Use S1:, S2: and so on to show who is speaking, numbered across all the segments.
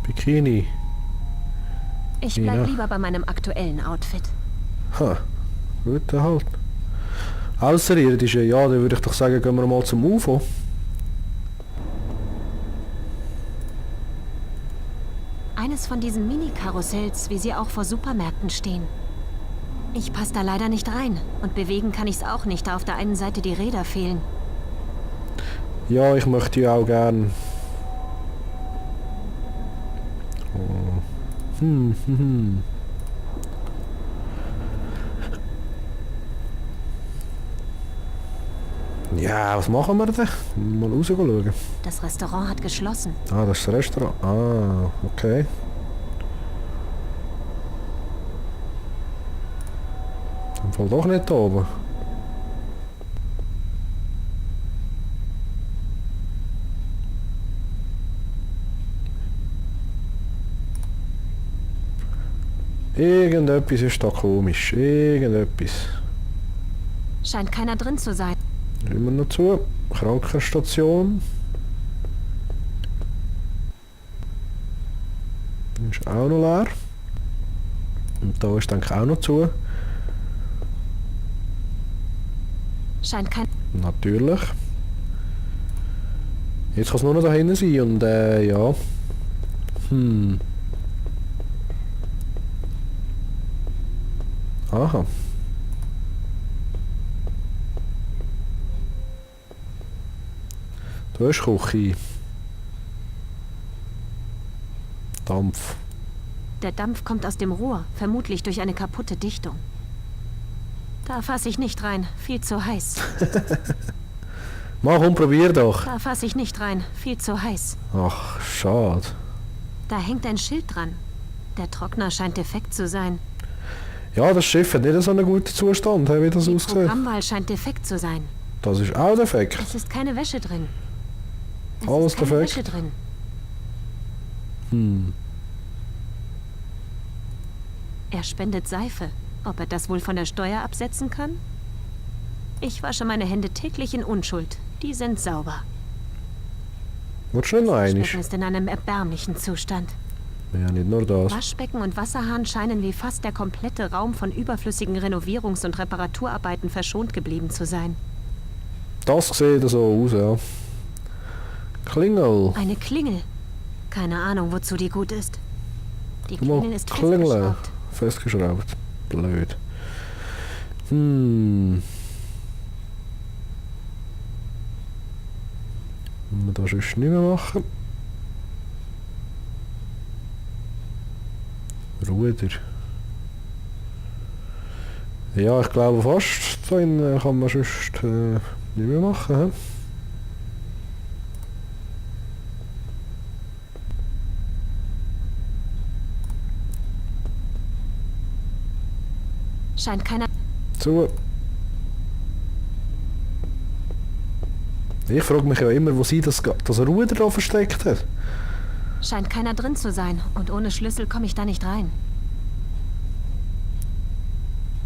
S1: Bikini.
S2: Ich bleib lieber bei meinem aktuellen Outfit.
S1: Ha, gut halt. Außerirdische, ja, dann würde ich doch sagen, gehen wir mal zum UFO.
S2: Eines von diesen Mini-Karussells, wie sie auch vor Supermärkten stehen. Ich passe da leider nicht rein. Und bewegen kann ich's auch nicht, da auf der einen Seite die Räder fehlen.
S1: Ja, ich möchte ja auch gern. Oh. Ja, was machen wir denn? Mal rausschauen.
S2: Das Restaurant hat geschlossen.
S1: Ah, das ist das Restaurant. Ah, okay. Im Fall doch nicht da oben. Irgendetwas ist da komisch. Irgendetwas.
S2: Scheint keiner drin zu sein.
S1: Immer noch zu. Krankenstation. Ist auch noch leer. Und da ist denke ich auch noch zu.
S2: Scheint kein...
S1: Natürlich. Jetzt kann es nur noch da hinten sein und ja. Aha. Da ist Küche. Dampf.
S2: Der Dampf kommt aus dem Rohr, vermutlich durch eine kaputte Dichtung. Da fasse ich nicht rein, viel zu heiß.
S1: Mach und probier doch.
S2: Da fasse ich nicht rein, viel zu heiß.
S1: Ach, schade.
S2: Da hängt ein Schild dran. Der Trockner scheint defekt zu sein.
S1: Ja, das Schiff hat nicht so einen guten Zustand, wie das
S2: Die
S1: aussieht.
S2: Programmwahl scheint defekt zu sein.
S1: Das ist auch defekt.
S2: Es ist keine Wäsche drin. Es
S1: Alles
S2: ist keine
S1: defekt.
S2: Wäsche drin. Er spendet Seife. Ob er das wohl von der Steuer absetzen kann? Ich wasche meine Hände täglich in Unschuld. Die sind sauber.
S1: Willst du nicht noch
S2: Das
S1: einmal?
S2: Waschbecken ist in einem erbärmlichen Zustand.
S1: Ja, nicht nur das.
S2: Waschbecken und Wasserhahn scheinen wie fast der komplette Raum von überflüssigen Renovierungs- und Reparaturarbeiten verschont geblieben zu sein.
S1: Das sieht so aus, ja. Klingel.
S2: Eine Klingel. Keine Ahnung, wozu die gut ist. Die
S1: Mal
S2: Klingel ist
S1: klingeln.
S2: festgeschraubt.
S1: Festgeschraubt. Blöd. Wenn wir das sonst nicht mehr machen. Ruder. Ja, ich glaube fast, dann kann man sonst nicht mehr machen. He?
S2: Scheint keiner...
S1: Zu. Ich frage mich ja immer, wo sie das Ruder da versteckt hat.
S2: Scheint keiner drin zu sein. Und ohne Schlüssel komme ich da nicht rein.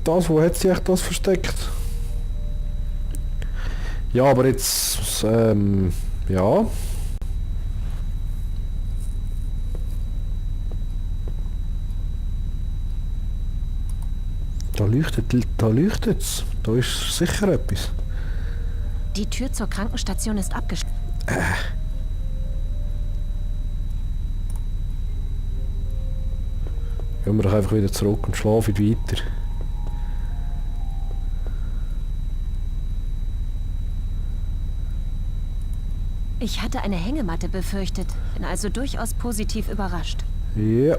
S1: Das, wo hat sie echt das versteckt? Ja, aber jetzt, ja. Da leuchtet's. Da ist sicher etwas.
S2: Die Tür zur Krankenstation ist abgeschlossen.
S1: Gehen wir doch einfach wieder zurück und schlafen weiter.
S2: Ich hatte eine Hängematte befürchtet, bin also durchaus positiv überrascht.
S1: Ja.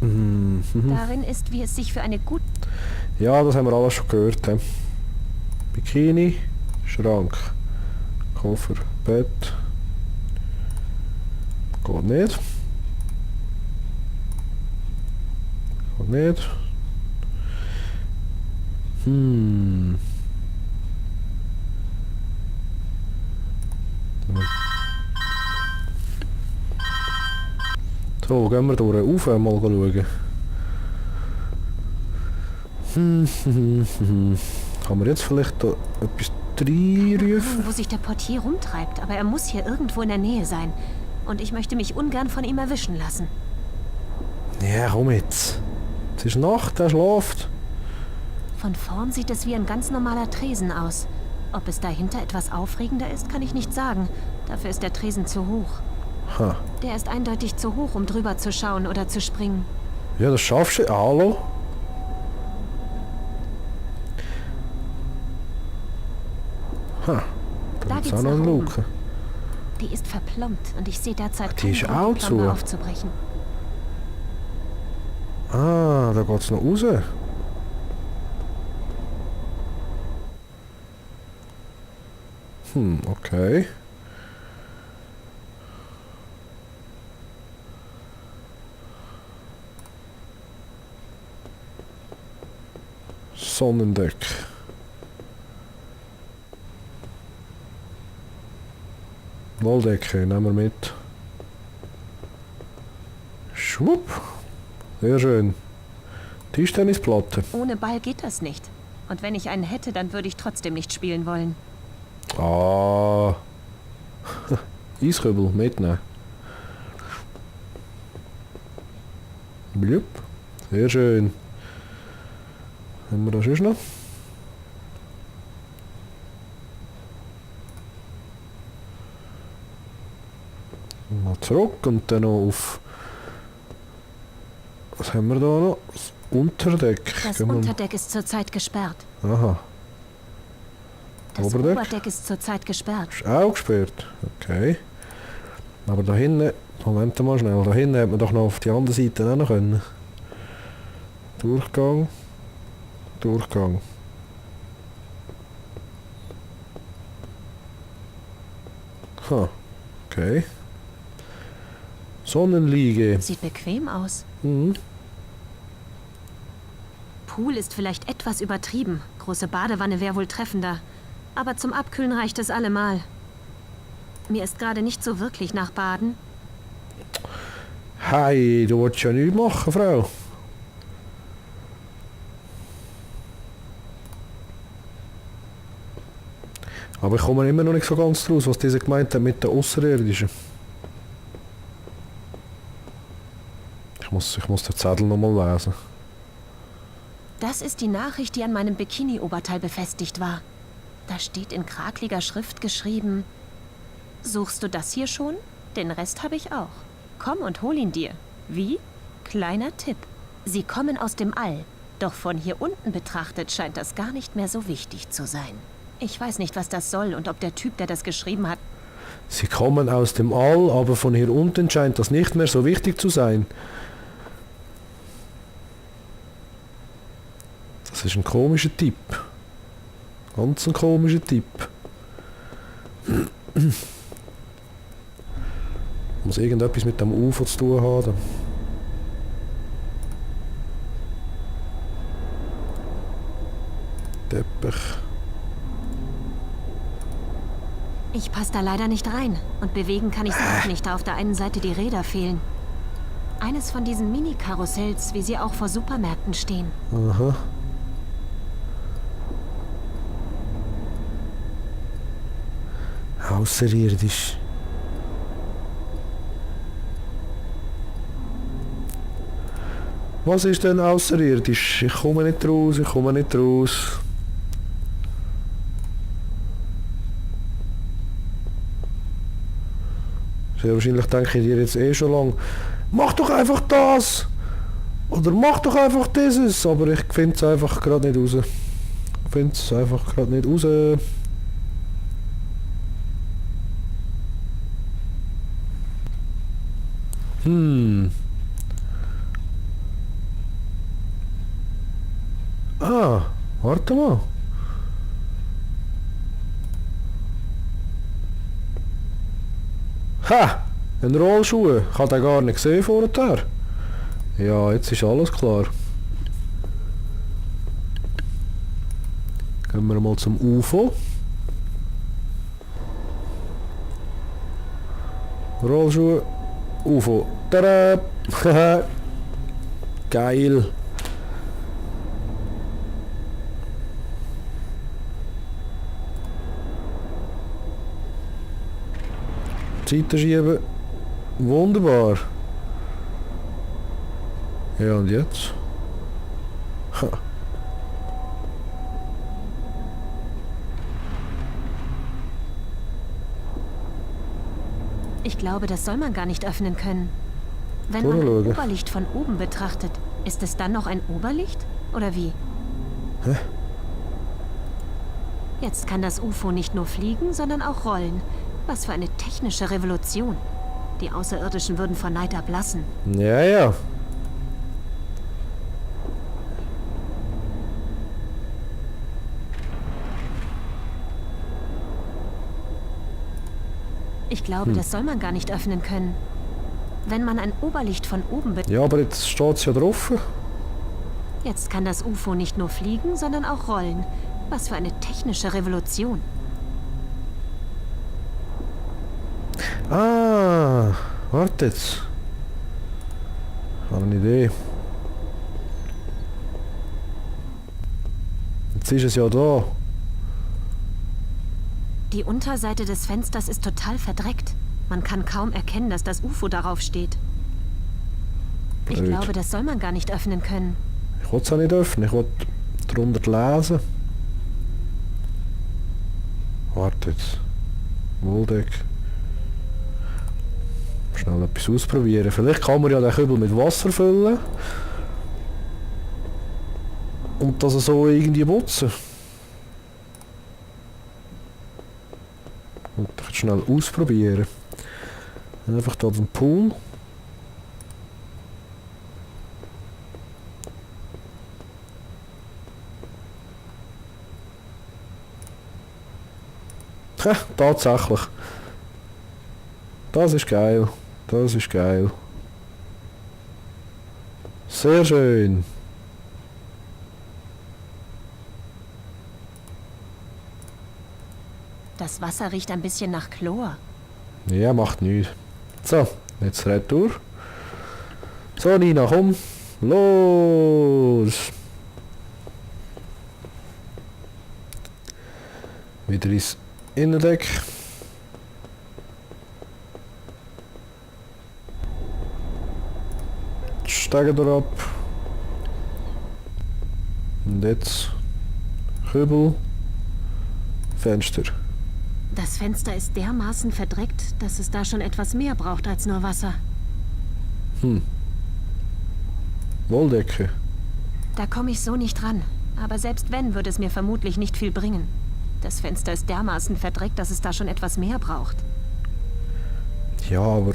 S2: Darin ist, wie es sich für eine gut...
S1: Ja, das haben wir alles schon gehört. He. Bikini, Schrank, Koffer, Bett. Geht nicht. Geht nicht. So, gehen wir durch. Rauf, mal schauen. Kann man jetzt vielleicht da etwas reinrufen?
S2: Wo sich der Portier rumtreibt, aber er muss hier irgendwo in der Nähe sein. Und ich möchte mich ungern von ihm erwischen lassen.
S1: Ja, komm jetzt. Es ist Nacht, er schläft.
S2: Von vorn sieht es wie ein ganz normaler Tresen aus. Ob es dahinter etwas aufregender ist, kann ich nicht sagen. Dafür ist der Tresen zu hoch.
S1: Ha.
S2: Der ist eindeutig zu hoch, um drüber zu schauen oder zu springen.
S1: Ja, das schaffst du. Hallo? Ha. Da
S2: Da
S1: gibt's
S2: geht's
S1: auch noch eine
S2: nach oben.
S1: Luke.
S2: Die ist verplombt und ich sehe derzeit
S1: Die ist
S2: keinen
S1: auch
S2: Grund, die Plombe
S1: zu.
S2: aufzubrechen.
S1: Ah, da geht's noch raus. Okay. Sonnendeck. Wolldecke nehmen wir mit. Schwupp. Sehr schön. Tischtennisplatte.
S2: Ohne Ball geht das nicht. Und wenn ich einen hätte, dann würde ich trotzdem nicht spielen wollen.
S1: Ah. Eiskübel mitnehmen. Blüpp. Sehr schön. Haben wir das sonst noch? Mal zurück und dann noch auf... Was haben wir da noch? Das Unterdeck.
S2: Das
S1: Gehen wir-
S2: Unterdeck ist zurzeit gesperrt.
S1: Aha.
S2: Das
S1: Oberdeck?
S2: Oberdeck ist zurzeit gesperrt.
S1: Ist auch gesperrt. Okay. Aber da hinten... Moment mal schnell. Da hinten hätte man doch noch auf die andere Seite auch noch können. Durchgang. Durchgang. Ha. Okay. Sonnenliege.
S2: Sieht bequem aus.
S1: Mhm.
S2: Pool ist vielleicht etwas übertrieben. Große Badewanne wäre wohl treffender. Aber zum Abkühlen reicht es allemal. Mir ist gerade nicht so wirklich nach Baden.
S1: Hey, du willst ja nichts machen, Frau. Aber ich komme immer noch nicht so ganz raus, was diese gemeint hat mit den Außerirdischen. Ich muss den Zettel nochmal lesen.
S2: Das ist die Nachricht, die an meinem Bikini-Oberteil befestigt war. Da steht in krakeliger Schrift geschrieben: Suchst du das hier schon? Den Rest habe ich auch. Komm und hol ihn dir. Wie? Kleiner Tipp. Sie kommen aus dem All. Doch von hier unten betrachtet scheint das gar nicht mehr so wichtig zu sein. Ich weiß nicht, was das soll und ob der Typ, der das geschrieben hat...
S1: Sie kommen aus dem All, aber von hier unten scheint das nicht mehr so wichtig zu sein. Das ist ein komischer Tipp. Ganz ein komischer Tipp. Muss irgendetwas mit dem UFO zu tun haben. Teppich.
S2: Ich passe da leider nicht rein. Und bewegen kann ich es auch nicht, da auf der einen Seite die Räder fehlen. Eines von diesen Mini-Karussells, wie sie auch vor Supermärkten stehen.
S1: Aha. Außerirdisch. Was ist denn außerirdisch? Ich komme nicht raus, ich komme nicht raus. Sehr wahrscheinlich denke ich dir jetzt eh schon lang, mach doch einfach das! Oder mach doch einfach dieses! Aber ich finde es einfach gerade nicht raus. Ich finde es einfach gerade nicht raus. Ah, warte mal. Ha! Ein Rollschuh. Ich habe den gar nicht gesehen vorher. Ja, jetzt ist alles klar. Gehen wir mal zum UFO. Rollschuhe. UFO. Tada! Geil. Seite schieben. Wunderbar. Ja, und jetzt? Ha.
S2: Ich glaube, das soll man gar nicht öffnen können. Wenn man ein
S1: Durchschauen.
S2: Oberlicht von oben betrachtet, ist es dann noch ein Oberlicht? Oder wie?
S1: Hä?
S2: Jetzt kann das UFO nicht nur fliegen, sondern auch rollen. Was für eine technische Revolution. Die Außerirdischen würden vor Neid ablassen.
S1: Ja, ja.
S2: Ich glaube, das soll man gar nicht öffnen können. Wenn man ein Oberlicht von oben betrachtet...
S1: Ja, aber jetzt steht es ja drauf.
S2: Jetzt kann das UFO nicht nur fliegen, sondern auch rollen. Was für eine technische Revolution.
S1: Ah, warte jetzt. Ich habe eine Idee. Jetzt ist es ja da.
S2: Die Unterseite des Fensters ist total verdreckt. Man kann kaum erkennen, dass das UFO darauf steht. Ich
S1: Blöd.
S2: glaube, das soll man gar nicht öffnen können.
S1: Ich will es auch nicht öffnen, ich will darunter lesen. Warte jetzt. Waldeck. Schnell etwas ausprobieren. Vielleicht kann man ja den Kübel mit Wasser füllen. Und das so irgendwie putzen. Und ich schnell ausprobieren. Und einfach da den Pool. Ha, tatsächlich. Das ist geil. Das ist geil. Sehr schön.
S2: Das Wasser riecht ein bisschen nach Chlor.
S1: Ja, macht nichts. So, jetzt retour. So, Nina, komm. Los! Wieder ins Innendeck. Steigen wir ab. Und jetzt Kübel, Fenster.
S2: Das Fenster ist dermaßen verdreckt, dass es da schon etwas mehr braucht als nur Wasser.
S1: Wolldecke.
S2: Da komme ich so nicht ran. Aber selbst wenn, würde es mir vermutlich nicht viel bringen. Das Fenster ist dermaßen verdreckt, dass es da schon etwas mehr braucht.
S1: Ja, aber...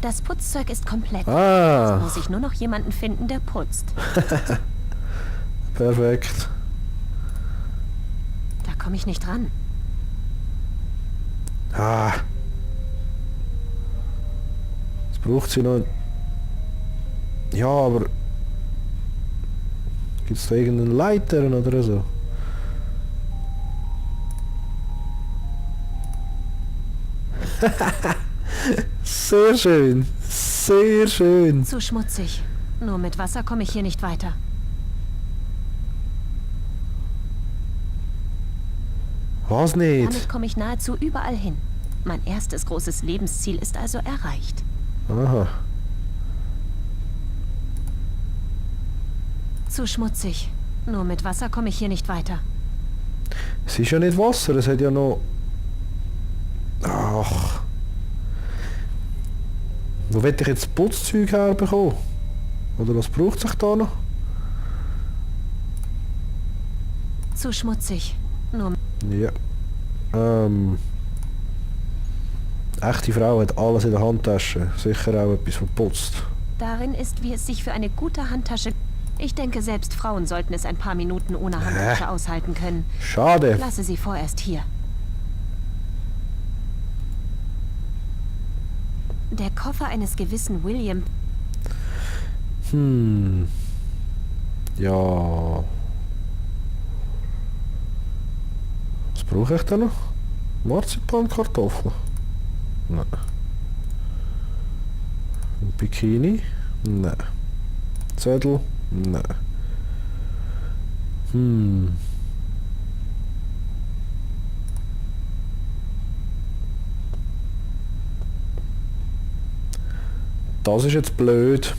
S2: Das Putzzeug ist komplett.
S1: Ah,
S2: Jetzt muss ich nur noch jemanden finden, der putzt.
S1: perfekt.
S2: Da komme ich nicht ran.
S1: Ah. Jetzt braucht sie noch... Ja, aber... Gibt es da irgendeinen Leiter oder so? Sehr schön. Sehr schön.
S2: Zu schmutzig. Nur mit Wasser komme ich hier nicht weiter.
S1: Was nicht?
S2: Damit komme ich nahezu überall hin. Mein erstes großes Lebensziel ist also erreicht.
S1: Aha.
S2: Zu schmutzig. Nur mit Wasser komme ich hier nicht weiter.
S1: Es ist ja nicht Wasser, es hat ja noch... Ach. Wo will ich jetzt Putzzeug herbekommen? Oder was braucht sich da noch?
S2: Zu schmutzig. Nur
S1: Ja. Echte Frau hat alles in der Handtasche. Sicher auch etwas verputzt.
S2: darin ist, wie es sich für eine gute Handtasche... Ich denke, selbst Frauen sollten es ein paar Minuten ohne Handtasche aushalten können.
S1: Schade.
S2: Lasse sie vorerst hier. Der Koffer eines gewissen William...
S1: Ja. Was brauche ich da noch? Marzipankartoffeln? Nein. Ein Bikini? Nein. Zettel? Nein. Das ist jetzt blöd.